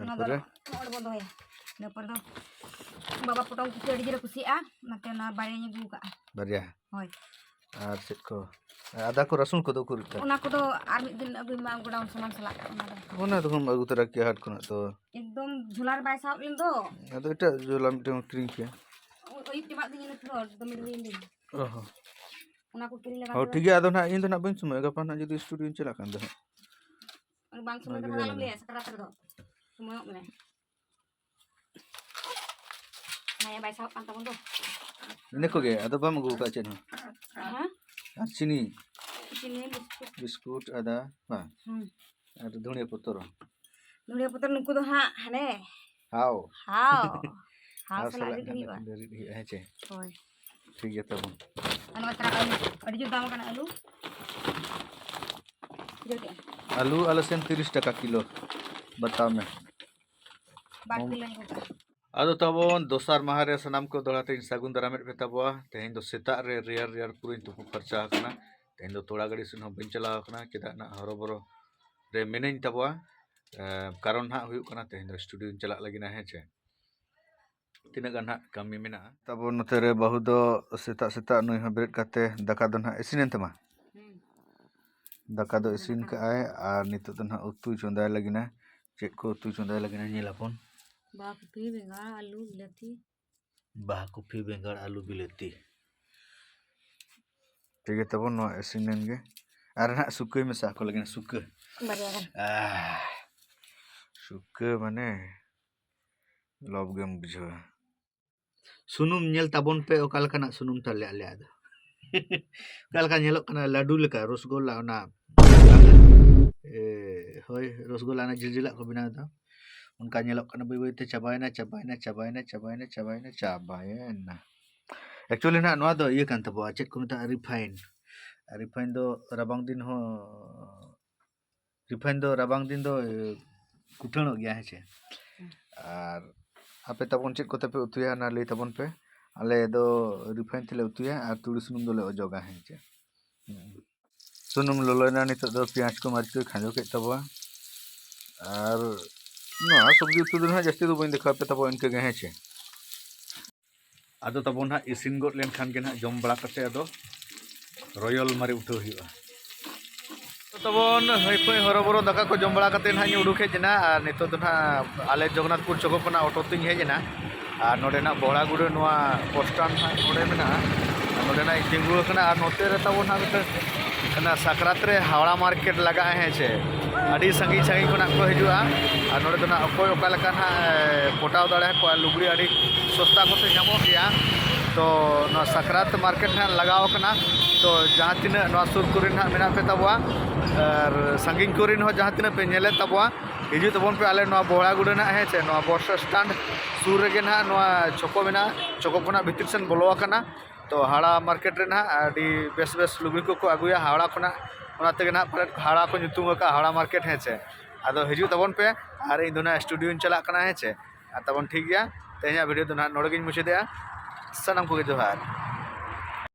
ᱚᱱᱟ ᱫᱚ ᱛᱟᱨᱯᱚᱨᱮ? ᱱᱚᱰᱮ ᱵᱚᱱ ᱫᱚᱦᱚᱭᱟ᱾ ᱤᱱᱟᱹ ᱯᱚᱨᱮ ᱫᱚ ᱵᱟᱵᱟ ᱯᱚᱴᱚᱢ ᱠᱚᱯᱤ ᱟᱹᱰᱤ ᱡᱳᱨᱮ ᱠᱩᱥᱤᱭᱟᱜᱼᱟ, ᱚᱱᱟᱛᱮ ᱚᱱᱟ ᱵᱟᱨᱭᱟᱧ ᱟᱹᱜᱩ ᱟᱠᱟᱫᱼᱟ᱾ ᱵᱟᱨᱭᱟ? ᱦᱳᱭ᱾ ᱟᱨ ᱪᱮᱫ ᱠᱚ? ᱟᱫᱟ ᱠᱚ, ᱨᱟᱹᱥᱩᱱ ᱠᱚᱫᱚ ᱩᱠᱩᱨ ᱤᱛᱟᱹ? ᱚᱱᱟ ᱠᱚᱫᱚ ᱟᱨ ᱢᱤᱫ ᱫᱤᱱ ᱟᱹᱜᱩᱭ ᱢᱟ, ᱜᱚᱰᱟᱣᱩᱱ ᱥᱟᱢᱟᱱ ᱥᱟᱞᱟᱜ ᱚᱱᱟ ᱫᱚ᱾ ᱚᱱᱟ ᱫᱚ ᱵᱚᱱ ᱟᱹᱜᱩ ᱛᱚᱨᱟ ᱠᱮᱭᱟ ᱦᱟᱴ ᱠᱷᱚᱱᱟᱜ ᱫᱚ᱾ ᱮᱠᱫᱚᱢ ᱡᱷᱚᱞᱟ ᱨᱮ ᱵᱟᱭ ᱥᱟᱦᱚᱵ ᱞᱮᱱ ᱫᱚ᱾ ᱟᱫᱚ ᱮᱴᱟᱜ ᱡᱷᱚᱞᱟ ᱢᱤᱫᱴᱮᱱ ᱮᱢ ᱠᱤᱨᱤᱧ ᱠᱮᱭᱟ᱾ ᱳᱭ ᱟᱹᱭᱩᱵ ᱪᱟᱵᱟᱜ ᱫᱤᱧ ᱤᱱᱟᱹ ᱛᱮᱫᱚ, ᱫᱚᱢᱮ ᱰᱷᱮᱨ ᱦᱩᱭᱮᱱ ᱫᱤᱧ᱾ ᱚ ᱦᱚᱸ᱾ ᱚᱱᱟ ᱠᱚ ᱠᱤᱨᱤᱧ ᱞᱟᱜᱟᱣ ᱦᱚᱸ, ᱛᱮᱫᱚ᱾ ᱴᱷᱤᱠ ᱜᱮᱭᱟ, ᱟᱫᱚ ᱱᱟᱦᱟᱜ ᱤᱧ ᱫᱚ ᱱᱟᱦᱟᱜ ᱵᱟᱹᱧ ᱥᱚᱢᱚᱭᱚᱜᱼᱟ, ᱜᱟᱯᱟ ᱱᱟᱦᱟᱜ ᱡᱩᱫᱤ ᱥᱴᱩᱰᱤᱭᱳᱧ ᱪᱟᱞᱟᱜ ᱠᱷᱟᱱ ᱫᱚ ᱦᱟᱸᱜ᱾ ᱵᱟᱝ ᱥᱚᱢᱚᱭ ᱚᱱᱟ ᱠᱟᱛᱮ ᱜᱮ ᱫᱚ ᱟᱞᱚᱢ ᱞᱟᱹᱭᱟ, ᱥᱟᱠᱨᱟᱛ ᱨᱮᱫᱚ ᱥᱚᱢᱚᱭᱚᱜ ᱢᱮ᱾ ᱦᱮᱸ, ᱵᱟᱭ ᱥᱟᱦᱚᱵ ᱠᱟᱱ ᱛᱟᱵᱚᱱ ᱫᱚ᱾ ᱤᱱᱟᱹ ᱠᱚᱜᱮ, ᱟᱫᱚ ᱵᱟᱢ ᱟᱹᱜᱩ ᱟᱠᱟᱫ ᱪᱮᱫ ᱦᱚᱸ? ᱦᱮᱸ? ᱟᱨ ᱪᱤᱱᱤ? ᱪᱤᱱᱤ, ᱵᱤᱥᱠᱩᱴ᱾ ᱵᱤᱥᱠᱩᱴ, ᱟᱫᱟ, ᱵᱟᱝ? ᱦᱩᱸ᱾ ᱟᱨ ᱫᱷᱩᱱᱤᱭᱟᱹ ᱯᱚᱛᱚᱨ᱾ ᱫᱷᱩᱱᱤᱭᱟᱹ ᱯᱚᱛᱚᱨ ᱱᱩᱠᱩ ᱫᱚ ᱦᱟᱸᱜ ᱦᱟᱱᱮ ᱦᱟᱣ᱾ ᱦᱟᱣ᱾ ᱦᱟᱣ ᱦᱟᱣ ᱥᱟᱞᱟᱜ ᱥᱟᱞᱟᱜ ᱨᱤᱫ ᱱᱟᱦᱟᱜ ᱦᱩᱭᱩᱜᱼᱟ᱾ ᱨᱤᱫ ᱦᱩᱭᱩᱜᱼᱟ, ᱦᱮᱸ ᱪᱮ? ᱦᱳᱭ᱾ ᱴᱷᱤᱠ ᱜᱮᱭᱟ ᱛᱟᱵᱚᱱ᱾ ᱟᱨ ᱱᱚᱜᱼᱚᱭ ᱛᱟᱨᱟ ᱟᱹᱞᱩ, ᱟᱹᱰᱤ ᱡᱳᱨ ᱫᱟᱢ ᱟᱠᱟᱱᱟ ᱟᱹᱞᱩ᱾ ᱵᱩᱡᱷᱟᱹᱣ ᱠᱮᱜᱼᱟ? ᱟᱹᱞᱩ ᱟᱞᱮ ᱥᱮᱱ ᱛᱤᱨᱤᱥ ᱴᱟᱠᱟ ᱠᱤᱞᱳ, ᱵᱟᱛᱟᱣ ᱢᱮ᱾ ᱵᱟᱨ ᱦᱚᱸ᱾ ᱠᱤᱞᱳᱧ ᱟᱹᱜᱩ ᱠᱟᱜᱼᱟ᱾ ᱟᱫᱚ ᱛᱟᱵᱚᱱ ᱫᱚᱥᱟᱨ ᱢᱟᱦᱟ ᱨᱮ ᱥᱟᱱᱟᱢ ᱠᱚ ᱫᱚᱦᱲᱟ ᱛᱮᱧ ᱥᱟᱹᱜᱩᱱ ᱫᱟᱨᱟᱢᱮᱫ ᱯᱮ ᱛᱟᱵᱚᱣᱟ᱾ ᱛᱮᱦᱮᱧ ᱫᱚ ᱥᱮᱛᱟᱜ ᱨᱮ ᱨᱮᱭᱟᱲ ᱨᱮᱭᱟᱲ ᱯᱩᱨᱟᱹᱧ ᱛᱩᱯᱩ ᱯᱷᱟᱨᱪᱟ ᱟᱠᱟᱱᱟ᱾ ᱛᱮᱦᱮᱧ ᱫᱚ ᱛᱚᱲᱟ ᱜᱟᱹᱰᱤ ᱥᱮᱱ ᱦᱚᱸ ᱵᱟᱹᱧ ᱪᱟᱞᱟᱣ ᱟᱠᱟᱱᱟ, ᱪᱮᱫᱟᱜ ᱱᱟᱜ ᱦᱚᱨᱚᱵᱚᱨᱚ ᱨᱮ ᱢᱤᱱᱟᱹᱧ ᱛᱟᱵᱚᱣᱟ᱾ ᱮ, ᱠᱟᱨᱚᱱ ᱱᱟᱜ ᱦᱩᱭᱩᱜ ᱠᱟᱱᱟ, ᱛᱮᱦᱮᱧ ᱫᱚ ᱥᱴᱩᱰᱤᱭᱳᱧ ᱪᱟᱞᱟᱜ ᱞᱟᱹᱜᱤᱫ ᱱᱟ, ᱦᱮᱸ ᱪᱮ? ᱛᱤᱱᱟᱹᱜ ᱜᱟᱱ ᱱᱟᱜ ᱠᱟᱹᱢᱤ ᱢᱮᱱᱟᱜᱼᱟ᱾ ᱛᱟᱵᱚ ᱱᱚᱛᱮ ᱨᱮ ᱵᱟᱹᱦᱩ ᱫᱚ ᱥᱮᱛᱟᱜ ᱥᱮᱛᱟᱜ ᱱᱩᱭ ᱦᱚᱸ ᱵᱮᱨᱮᱫ ᱠᱟᱛᱮ ᱫᱟᱠᱟ ᱫᱚ ᱱᱟᱜ ᱤᱥᱤᱱᱮᱱ ᱛᱟᱢᱟ? ᱦᱩᱸ᱾ ᱫᱟᱠᱟ ᱫᱚ ᱤᱥᱤᱱ ᱫᱟᱠᱟ᱾ ᱠᱟᱜᱼᱟᱭ ᱟᱨ ᱱᱤᱛᱚᱜ ᱫᱚ ᱱᱟᱜ ᱩᱛᱩᱭ ᱪᱚᱸᱫᱟᱭ ᱞᱟᱹᱜᱤᱫ ᱱᱟ᱾ ᱪᱮᱫ ᱠᱚ ᱩᱛᱩ ᱪᱚᱸᱫᱟᱭ ᱞᱟᱹᱜᱤᱫ ᱧᱮᱞ ᱟᱵᱚᱱ᱾ ᱵᱟᱦᱟ ᱠᱚᱯᱤ, ᱵᱮᱸᱜᱟᱲ, ᱟᱹᱞᱩ, ᱵᱤᱞᱟᱹᱛᱤ᱾ ᱵᱟᱦᱟ ᱠᱚᱯᱤ, ᱵᱮᱸᱜᱟᱲ, ᱟᱹᱞᱩ, ᱵᱤᱞᱟᱹᱛᱤ᱾ ᱴᱷᱤᱠ ᱜᱮᱭᱟ, ᱛᱟᱵᱚᱱ ᱱᱚᱣᱟ ᱤᱥᱤᱱ ᱞᱮᱱ ᱜᱮ᱾ ᱟᱨ ᱱᱟᱦᱟᱜ ᱥᱩᱠᱟᱹᱭ ᱢᱮᱥᱟ ᱟᱠᱚ ᱞᱟᱹᱜᱤᱫ, ᱥᱩᱠᱟᱹ᱾ ᱵᱟᱨᱭᱟ ᱜᱟᱱ᱾ ᱟᱦ, ᱥᱩᱠᱟᱹ ᱢᱟᱱᱮ ᱞᱚᱵ ᱜᱮᱢ ᱵᱩᱡᱷᱟᱹᱣᱟ᱾ ᱥᱩᱱᱩᱢ ᱧᱮᱞ ᱛᱟᱵᱚᱱ ᱯᱮ, ᱚᱠᱟ ᱞᱮᱠᱟᱱᱟᱜ ᱥᱩᱱᱩᱢ ᱛᱟᱞᱮ ᱟᱞᱮᱭᱟᱜ ᱫᱚ᱾ ᱚᱠᱟ ᱞᱮᱠᱟ ᱧᱮᱞᱚᱜ ᱠᱟᱱᱟ, ᱞᱟᱹᱰᱩ ᱞᱮᱠᱟ, ᱨᱚᱥᱜᱳᱞᱞᱟ ᱚᱱᱟ᱾ ᱮ, ᱦᱳᱭ, ᱨᱚᱥᱜᱳᱞᱞᱟ ᱚᱱᱟ ᱡᱤᱞ ᱡᱤᱞᱟᱜ ᱠᱚ ᱵᱮᱱᱟᱣ ᱮᱫᱟ, ᱚᱱᱠᱟ ᱧᱮᱞᱚᱜ ᱠᱟᱱᱟ᱾ ᱵᱟᱹᱭ ᱵᱟᱹᱭᱛᱮ ᱪᱟᱵᱟᱭᱮᱱᱟ, ᱪᱟᱵᱟᱭᱮᱱᱟ, ᱪᱟᱵᱟᱭᱮᱱᱟ, ᱪᱟᱵᱟᱭᱮᱱᱟ, ᱪᱟᱵᱟᱭᱮᱱᱟ, ᱪᱟᱵᱟᱭᱮᱱᱟ᱾ Actually ᱱᱟᱦᱟᱜ ᱱᱚᱣᱟ ᱫᱚ ᱤᱭᱟᱹ ᱠᱟᱱ ᱛᱟᱵᱚᱣᱟ, ᱪᱮᱫ ᱠᱚ ᱢᱮᱛᱟᱜᱼᱟ, ᱨᱤᱯᱷᱟᱭᱤᱱ᱾ ᱨᱤᱯᱷᱟᱭᱤᱱ ᱫᱚ ᱨᱟᱵᱟᱝ ᱫᱤᱱ ᱦᱚᱸ, ᱨᱤᱯᱷᱟᱭᱤᱱ ᱫᱚ ᱨᱟᱵᱟᱝ ᱫᱤᱱ ᱫᱚ, ᱮ, ᱠᱩᱴᱷᱟᱹᱬᱚᱜ ᱜᱮᱭᱟ, ᱦᱮᱸ ᱪᱮ? ᱦᱩᱸ᱾ ᱟᱨ ᱟᱯᱮ ᱛᱟᱵᱚᱱ ᱪᱮᱫ ᱠᱚᱛᱮ ᱯᱮ ᱩᱛᱩᱭᱟ, ᱚᱱᱟ ᱞᱟᱹᱭ ᱛᱟᱵᱚᱱ ᱯᱮ᱾ ᱟᱞᱮ ᱫᱚ ᱨᱤᱯᱷᱟᱭᱤᱱ ᱛᱮᱞᱮ ᱩᱛᱩᱭᱟ ᱟᱨ ᱛᱩᱲᱤ ᱥᱩᱱᱩᱢ ᱫᱚᱞᱮ ᱚᱡᱚᱜᱟ, ᱦᱮᱸ ᱪᱮ? ᱦᱩᱸ᱾ ᱥᱩᱱᱩᱢ ᱞᱚᱞᱚᱭᱮᱱᱟ, ᱱᱤᱛᱚᱜ ᱫᱚ ᱯᱮᱸᱭᱟᱡᱽ ᱠᱚ ᱢᱟᱹᱨᱤᱪ ᱠᱚᱭ ᱠᱷᱟᱸᱡᱚ ᱠᱮᱫ ᱛᱟᱵᱚᱣᱟ᱾ ᱟᱨ ᱱᱚᱣᱟ ᱥᱚᱵᱽᱡᱤ ᱩᱛᱩ ᱫᱚ ᱱᱟᱦᱟᱜ ᱡᱟᱹᱥᱛᱤ ᱫᱚ ᱵᱟᱹᱧ ᱫᱮᱠᱷᱟᱣ ᱟᱯᱮ ᱛᱟᱵᱚᱣᱟ, ᱤᱱᱠᱟᱹ ᱜᱮ, ᱦᱮᱸ ᱪᱮ? ᱟᱫᱚ ᱛᱟᱵᱚᱱ ᱱᱟᱦᱟᱜ ᱤᱥᱤᱱ ᱜᱚᱫ ᱞᱮᱱᱠᱷᱟᱱ ᱜᱮ ᱱᱟᱦᱟᱜ ᱡᱚᱢ ᱵᱟᱲᱟ ᱠᱟᱛᱮ ᱟᱫᱚ ᱨᱚᱭᱚᱞ ᱢᱟᱨᱮ ᱩᱴᱷᱟᱹᱣ ᱦᱩᱭᱩᱜᱼᱟ᱾ ᱛᱟᱵᱚᱱ ᱦᱟᱹᱭ ᱯᱷᱟᱹᱭ ᱦᱚᱨᱚᱵᱚᱨᱚ ᱫᱟᱠᱟ ᱠᱚ ᱡᱚᱢ ᱵᱟᱲᱟ ᱠᱟᱛᱮ ᱱᱟᱦᱟᱜ ᱤᱧ ᱩᱰᱩᱠ ᱦᱮᱡ ᱮᱱᱟ᱾ ᱟᱨ ᱱᱤᱛᱚᱜ ᱫᱚ ᱱᱟᱦᱟᱜ ᱟᱞᱮ ᱡᱚᱜᱚᱱᱱᱟᱛᱷᱯᱩᱨ ᱪᱚᱠᱚ ᱠᱷᱚᱱᱟᱜ ᱚᱴᱳ ᱛᱤᱧ ᱦᱮᱡ ᱮᱱᱟ᱾ ᱟᱨ ᱱᱚᱰᱮᱱᱟᱜ ᱵᱚᱦᱲᱟᱜᱩᱲᱟᱹ ᱱᱚᱣᱟ ᱵᱚᱥ ᱥᱴᱮᱱᱰ ᱱᱟᱦᱟᱜ ᱱᱚᱰᱮ ᱢᱮᱱᱟᱜᱼᱟ᱾ ᱟᱨ ᱱᱚᱰᱮ ᱱᱟᱦᱟᱜ ᱤᱧ ᱛᱤᱸᱜᱩ ᱟᱠᱟᱱᱟ᱾ ᱟᱨ ᱱᱚᱛᱮ ᱨᱮ ᱛᱟᱵᱚᱱ ᱱᱟᱦᱟᱜ ᱢᱤᱫᱴᱟᱝ ᱚᱱᱟ ᱥᱟᱠᱨᱟᱛ ᱨᱮ ᱦᱟᱣᱲᱟ ᱢᱟᱨᱠᱮᱴ ᱞᱟᱜᱟᱜᱼᱟ, ᱦᱮᱸ ᱪᱮ? ᱟᱹᱰᱤ ᱥᱟᱺᱜᱤᱧ ᱥᱟᱺᱜᱤᱧ ᱠᱷᱚᱱᱟᱜ ᱠᱚ ᱦᱤᱡᱩᱜᱼᱟ᱾ ᱟᱨ ᱱᱚᱰᱮ ᱫᱚ ᱱᱟᱦᱟᱜ ᱚᱠᱚᱭ ᱚᱠᱟ ᱞᱮᱠᱟ ᱱᱟᱦᱟᱜ, ᱮ, ᱯᱚᱴᱟᱣ ᱫᱟᱲᱮᱭᱟᱠᱚᱣᱟ, ᱞᱩᱜᱽᱲᱤ ᱟᱹᱰᱤ ᱥᱚᱥᱛᱟ ᱠᱚᱛᱮ ᱧᱟᱢᱚᱜ ᱜᱮᱭᱟ᱾ ᱛᱚ ᱱᱚᱣᱟ ᱥᱟᱠᱨᱟᱛ ᱢᱟᱨᱠᱮᱴ ᱱᱟᱦᱟᱜ ᱞᱟᱜᱟᱣ ᱟᱠᱟᱱᱟ᱾ ᱛᱚ ᱡᱟᱦᱟᱸ ᱛᱤᱱᱟᱹᱜ ᱱᱚᱣᱟ ᱥᱩᱨ ᱠᱚᱨᱮ ᱱᱟᱦᱟᱜ ᱢᱮᱱᱟᱜ ᱯᱮ ᱛᱟᱵᱚᱣᱟ ᱟᱨ ᱥᱟᱺᱜᱤᱧ ᱠᱚᱨᱮᱱ ᱦᱚᱸ ᱡᱟᱦᱟᱸ ᱛᱤᱱᱟᱹᱜ ᱯᱮ ᱧᱮᱞᱮᱫ ᱛᱟᱵᱚᱣᱟ, ᱦᱤᱡᱩᱜ ᱛᱟᱵᱚᱱ ᱯᱮ ᱟᱞᱮ ᱱᱚᱣᱟ ᱵᱚᱦᱲᱟᱜᱩᱲᱟᱹ ᱱᱟᱦᱟᱜ, ᱦᱮᱸ ᱪᱮ? ᱱᱚᱣᱟ ᱵᱚᱥ ᱥᱴᱮᱱᱰ ᱥᱩᱨ ᱨᱮᱜᱮ ᱱᱟᱦᱟᱜ ᱱᱚᱣᱟ ᱪᱚᱠᱚ ᱢᱮᱱᱟᱜᱼᱟ᱾ ᱪᱚᱠᱚ ᱠᱷᱚᱱᱟᱜ ᱵᱷᱤᱛᱤᱨ ᱥᱮᱱ ᱵᱚᱞᱚ ᱟᱠᱟᱱᱟ᱾ ᱛᱚ ᱦᱟᱣᱲᱟ ᱢᱟᱨᱠᱮᱴ ᱨᱮ ᱱᱟᱦᱟᱜ ᱟᱹᱰᱤ ᱵᱮᱥ ᱵᱮᱥ ᱞᱩᱜᱽᱲᱤ ᱠᱚᱠᱚ ᱟᱹᱜᱩᱭᱟ ᱦᱟᱣᱲᱟ ᱠᱷᱚᱱᱟᱜ, ᱚᱱᱟ ᱛᱮᱜᱮ ᱱᱟᱦᱟᱜ ᱯᱟᱞᱮᱫ ᱦᱟᱣᱲᱟ ᱠᱚ ᱧᱩᱛᱩᱢ ᱟᱠᱟᱫᱼᱟ ᱦᱟᱣᱲᱟ ᱢᱟᱨᱠᱮᱴ, ᱦᱮᱸ ᱪᱮ? ᱟᱫᱚ ᱦᱤᱡᱩᱜ ᱛᱟᱵᱚᱱ ᱯᱮ᱾ ᱟᱨ ᱤᱧ ᱫᱚ ᱱᱟᱦᱟᱜ ᱥᱴᱩᱰᱤᱭᱳᱧ ᱪᱟᱞᱟᱜ ᱠᱟᱱᱟ, ᱦᱮᱸ ᱪᱮ? ᱟᱨ ᱛᱟᱵᱚᱱ ᱴᱷᱤᱠ ᱜᱮᱭᱟ, ᱛᱮᱦᱮᱧᱟᱜ ᱵᱷᱤᱰᱤᱭᱳ ᱫᱚ ᱱᱟᱦᱟᱜ ᱱᱚᱰᱮ ᱜᱤᱧ ᱢᱩᱪᱟᱹᱫᱮᱜᱼᱟ᱾ ᱥᱟᱱᱟᱢ ᱠᱚᱜᱮ ᱡᱚᱦᱟᱨ᱾